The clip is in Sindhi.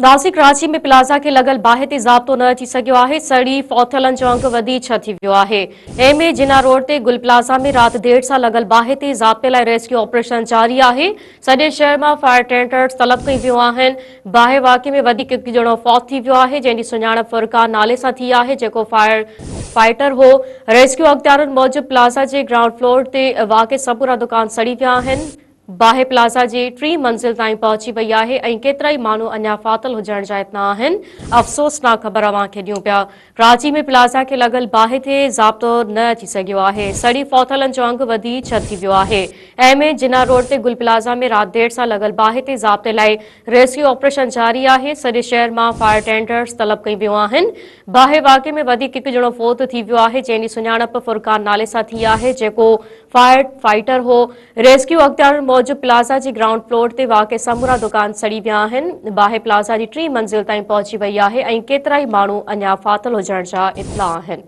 داسي ڪراچي ۾ پلازا کي لڳل باهه تي ضابطو نه اچي سگهيو آهي، سڙي ڦاٿلن جو انگ وڌي ڇهه ٿي ويو آهي. ايم اي جناح روڊ تي گل پلازا ۾ رات دير سان لڳل باهه تي ضابطي لاء ريسڪيو آپريشن جاري آهي، سڄي شهر مان فائر ٽينڊرز طلب ڪيون ويون آهن. باهه واقعي ۾ وڌيڪ هڪ ڄڻو فوت ٿي ويو آهي، جنهن جي سڃاڻپ فرقان نالي سان ٿي آهي، جيڪو فائر فائٽر هو. ريسڪيو اختيارين موجب پلازا جي گرائونڊ فلور تي واقع سمورا دڪان سڙي ويا آهن. باهه پلازا جي ٽين منزل تائين پهچي وئي آهي ۽ ڪيترائي ماڻهو اڃا ڦاٿل هجڻ جا اطلاع آهن، افسوسناڪ خبر اوهان کي ڏيون پيا، ڪراچي ۾ پلازا کي لڳل باهه تي ضابطو نه اچي سگهيو آهي، سڙي ڦاٿلن جو انگ وڌي ڇهه ٿي ويو آهي، ايم اي جناح روڊ تي گل پلازا ۾ رات دير سان لڳل باهه تي ضابطي لاء ريسڪيو آپريشن جاري آهي، سڄي شهر مان فائر ٽينڊرز طلب ڪيون ويون آهن، باهه واقعي ۾ وڌيڪ هڪ ڄڻو فوت ٿي ويو آهي، جنهن جي سڃاڻپ فرقان نالي سان ٿي آهي، جيڪو فائر فائٽر هو. ريسڪيو اختيارين موجب پلازا جي گرائونڊ فلور تي واقع سمورا دڪان سڙي ويا آهن. باهه پلازا جي ٽين منزل تائين پهچي وئي آهي ۽ ڪيترائي ماڻهو اڃا ڦاٿل هجڻ جا اطلاع آهن.